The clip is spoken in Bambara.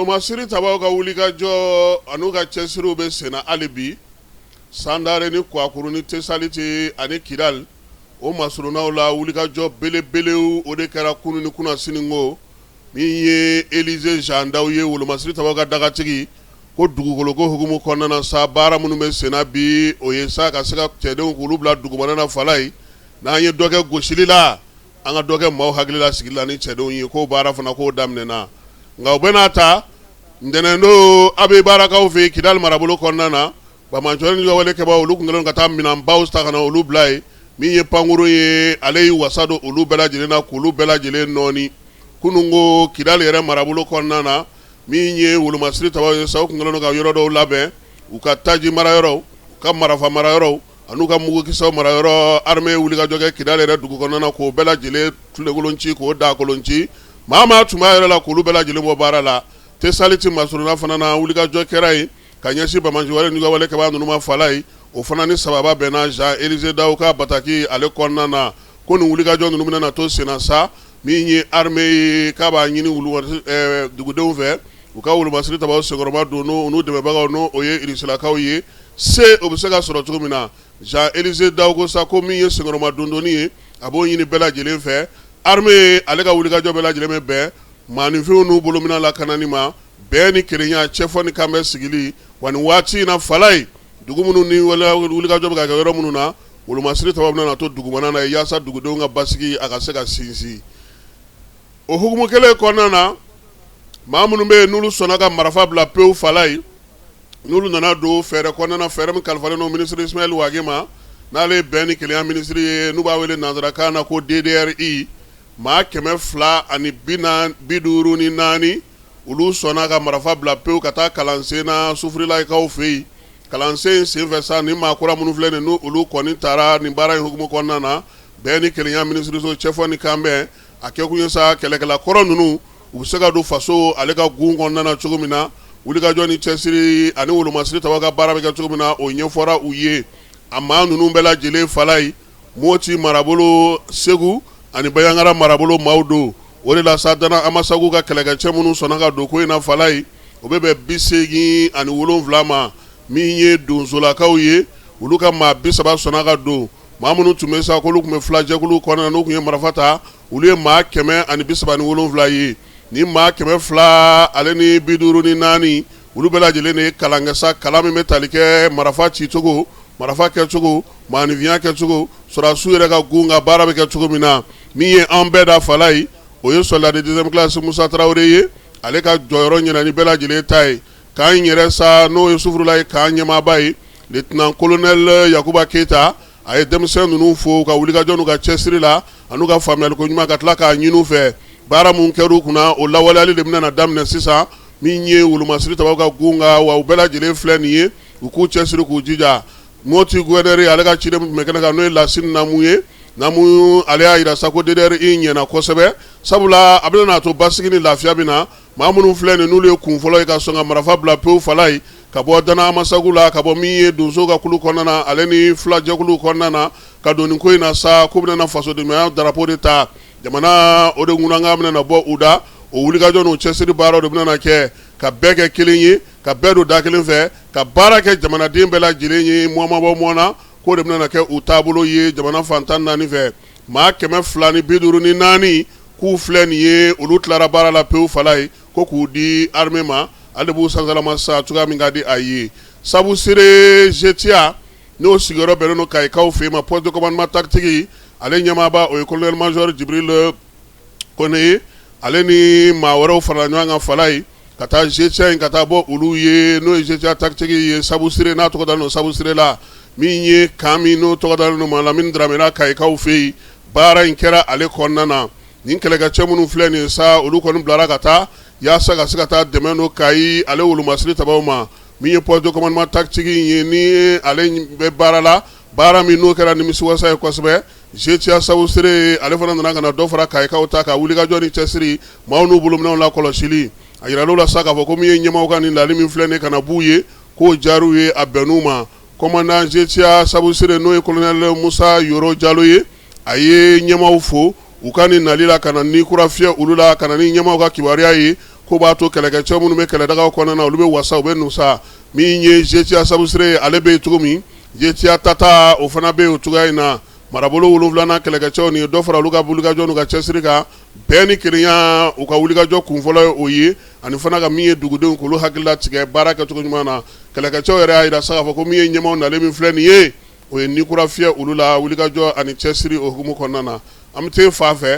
Wolomasiri tabaw ka wulikajɔ an'u ka cɛsiriw bɛ senna hali bi Sandare ni Kuwakuru ni Tesaliti ani Kidali o masurunnaw la wulikajɔ belebelew o de kɛra kunun ni kunasini ko min ye Elize Jean Dawu ye wolomasiri tabaw ka dagatigi ko dugukoloko hukumu kɔnɔna na sa baara minnu bɛ senna bi o ye sa ka se ka cɛdenw k'olu bila dugumana na Falayi n'an ye dɔ kɛ gosili la an ka dɔ kɛ maaw hakili la sigili la ni cɛdenw ye k'o baara fana k'o daminɛna nka o bɛɛ n'a ta ntɛnɛndon Abebarakaw fɛ yen Kidali marabolo kɔnɔna na banbaanci ni wale kɛbaaw olu tun kɛlen ka taa minɛnbaw ta ka na olu bila yen min ye pankurun ye ale y'i wasa don olu bɛɛ lajɛlen na k'olu bɛɛ lajɛlen nɔɔni kunun ko Kidali yɛrɛ marabolo kɔnɔna na min ye wolomasiri tabaw ye sa u tun kɛlen ka yɔrɔ dɔw labɛn u ka taji marayɔrɔ u ka marifa marayɔrɔ an'u ka mugukisɛw marayɔrɔ armée ye wulikajɔ kɛ Kidali yɛrɛ dugu kɔnɔna na k'o bɛɛ lajɛlen filenkolon ci k'o dakolon ci maa maa tun b'a yɛrɛ la k'olu bɛɛ lajɛlen bɔ baara la Tesaliti masurunna fana na wulikajɔ kɛra yen ka ɲɛsin banbaanci wale ni wale kɛbaa ninnu ma Falayi o fana ni sababa bɛnna Jean Elize Dawu ka bataki ale kɔnɔna na ko nin wulikajɔ ninnu bɛna to senna sa min ye armée ye k'a b'a ɲini dugudenw fɛ u ka wolomasiri tabaw senkɔrɔma don n'u dɛmɛbagaw n'o o ye irisilakaw ye se o bɛ se ka sɔrɔ cogo min na Jean Elize Dawu ko sa ko min ye senkɔrɔma dondonni ye a b'o ɲini bɛɛ lajɛlen fɛ armée ale ka wulikajɔ bɛɛ lajɛlen bɛ bɛn maaninfinw n'u bolominɛn lakanani ma bɛn ni kelenya cɛfɔ ni kanbɛn sigili wa nin waati in na Falayi dugu minnu ni wulikajɔ bɛ ka kɛ yɔrɔ minnu na wolomasiri tabaw bɛna to dugumana na yaasa dugudenw ka basigi a ka se ka sinsin o hukumu kelen kɔnɔna na maa minnu bɛ yen n'olu sɔnna ka marifa bila pewu Falayi n'olu nana don fɛɛrɛ kɔnɔna na fɛɛrɛ min kalifalen don minisiri Ismaël Wagué ma n'ale ye bɛn ni kelenya minisiri ye n'u b'a wele nansarakan na ko DDRI maa 254 olu sɔnna ka marifa bila pewu ka taa kalansen na Sufurilakaw fɛ yen kalansen in senfɛ sa ni maa kura minnu filɛ nin n'olu kɔni taara nin baara in hukumu kɔnɔna na bɛn ni kelenya minisiriso cɛfɔ ni kanbɛn a kɛkun ye sa kɛlɛkɛla kɔrɔ ninnu u bɛ se ka don faso ale ka gun kɔnɔna na cogo min na wulikajɔ ni cɛsiri ani wolomasiri tabaw ka baara bɛ kɛ cogo min na o ɲɛfɔra u ye a maa ninnu bɛɛ lajɛlen Falayi Moti marabolo Segu ani Banjagara marabolo maaw don o de la sa Dana Amasagu ka kɛlɛkɛcɛ minnu sɔnna ka don ko in na Falayi o bɛ bɛn 87 ma min ye donsolakaw ye olu ka maa 30 sɔnna ka don maa minnu tun bɛ sa k'olu tun bɛ fulajɛkulu kɔnɔna n'u tun ye marifa ta olu ye maa 137 ye ni maa 254 olu bɛɛ lajɛlen de ye kalan kɛ sa kalan min bɛ tali kɛ marifa cicogo marifa kɛcogo maaninfinya kɛcogo sɔrɔdasiw yɛrɛ ka gun ka baara bɛ kɛ cogo min na min ye an bɛɛ da Falayi o ye soldat de deuxième classe Musa Tarawele ye ale ka jɔyɔrɔ ɲɛna ni bɛɛ lajɛlen ta ye k'an yɛrɛ sa n'o ye Sufurulayi camp ɲɛmaaba ye lieutenant colonel Yakuba Keyita a ye denmisɛn ninnu fo ka wulikajɔ n'u ka cɛsiri la an'u ka faamuyaliko ɲuman ka tila k'a ɲini u fɛ baara min kɛra u kunna o lawaleyali de bɛna daminɛ sisan min ye wolomasiri tabaw ka gun kan wa u bɛɛ lajɛlen filɛ nin ye u k'u cɛsiri k'u jija Moti gouverneur ale ka ciden min tun bɛ kɛnɛ kan n'o ye Lasine Namu ye Namu ale y'a jira sa ko DDRI ɲɛna kosɛbɛ sabula a bɛna n'a to basigi ni lafiya bɛ na maa minnu filɛ nin n'olu ye kun fɔlɔ ye ka sɔn ka marifa bila pewu Falayi ka bɔ Dana Amasagu la ka bɔ min ye donso ka kulu kɔnɔna na ale ni fulajɛkulu kɔnɔna na ka don nin ko in na sa k'u bɛna fasodenɲumanya drapeau de ta jamana o de ŋunankan bɛna na bɔ u da o wulikajɔ n'o cɛsiri baaraw de bɛna na kɛ ka bɛɛ kɛ kelen ye ka bɛɛ don da kelen fɛ ka baara kɛ jamanaden bɛɛ lajɛlen ye mɔ ma bɔ mɔ na k'o de bɛna kɛ u taabolo ye jamana fan 14 fɛ maa 254 k'u filɛ nin ye olu tilara baara la pewu Falayi ko k'u di armée ma ale b'u sansalama sa cogoya min ka di a ye Sabusire GTIA n'o sigiyɔrɔ bɛnnen don Kayikaw fɛ yen ma poste de commandement tactique ale ɲɛmaaba o ye colonel major Jibril Kone ye ale ni maa wɛrɛw farala ɲɔgɔn kan Falayi ka taa GTIA in ka taa bɔ olu ye n'o ye GTIA tactique ye Sabusire n'a tɔgɔ dalen don Sabusire la min ye camp min n'o tɔgɔ dalen don Malamine Dramé la Kayikaw fɛ yen baara in kɛra ale kɔnɔna na nin kɛlɛkɛcɛ minnu filɛ nin sa olu kɔni bilara ka taa yaasa ka se ka taa dɛmɛ don Kayi ale wolomasiri tabaw ma min ye poste de commandement tactique ye ni ale bɛ baara la baara min n'o kɛra nimisiwasa ye kosɛbɛ GTIA Sabusire ale fana nana ka na dɔ fara Kayikaw ta ka wulikajɔ ni cɛsiri maaw n'u bolominɛnw lakɔlɔsili a yirala u la sa k'a fɔ ko min ye ɲɛmaaw ka nin nali min filɛ nin ka na b'u ye k'o diyar'u ye a bɛnn'u ma commandant GTIA Sabusire n'o ye colonel Musa Yoro Jalo ye a ye ɲɛmaaw fo u ka nin nali la ka na ni kura fiyɛ olu la ka na ni ɲɛmaaw ka kibaruya ye Ko b'a to kɛlɛkɛcɛ minnu bɛ kɛlɛdagaw kɔnɔna na, olu bɛ wasa, u bɛ nusa. Min ye GTIA Sabusire ye, ale bɛ yen cogo min, GTIA Tata, o fana bɛ yen o cogoya in na. Marabolo 7nan kɛlɛkɛcɛw nin ye dɔ fara olu ka wulikajɔ n'u ka cɛsiri kan, bɛn ni kelenya, u ka wulikajɔ kunfɔlɔ ye o ye, ani fana ka min ye dugudenw k'olu hakili latigɛ baara kɛcogo ɲuman na. Kɛlɛkɛcɛw yɛrɛ y'a jira sa k'a fɔ ko min ye ɲɛmaaw nalen min filɛ nin ye, o ye ni kura fiyɛ olu la wulikajɔ ani cɛsiri o hukumu kɔnɔna na. An bɛ taa fan fɛ.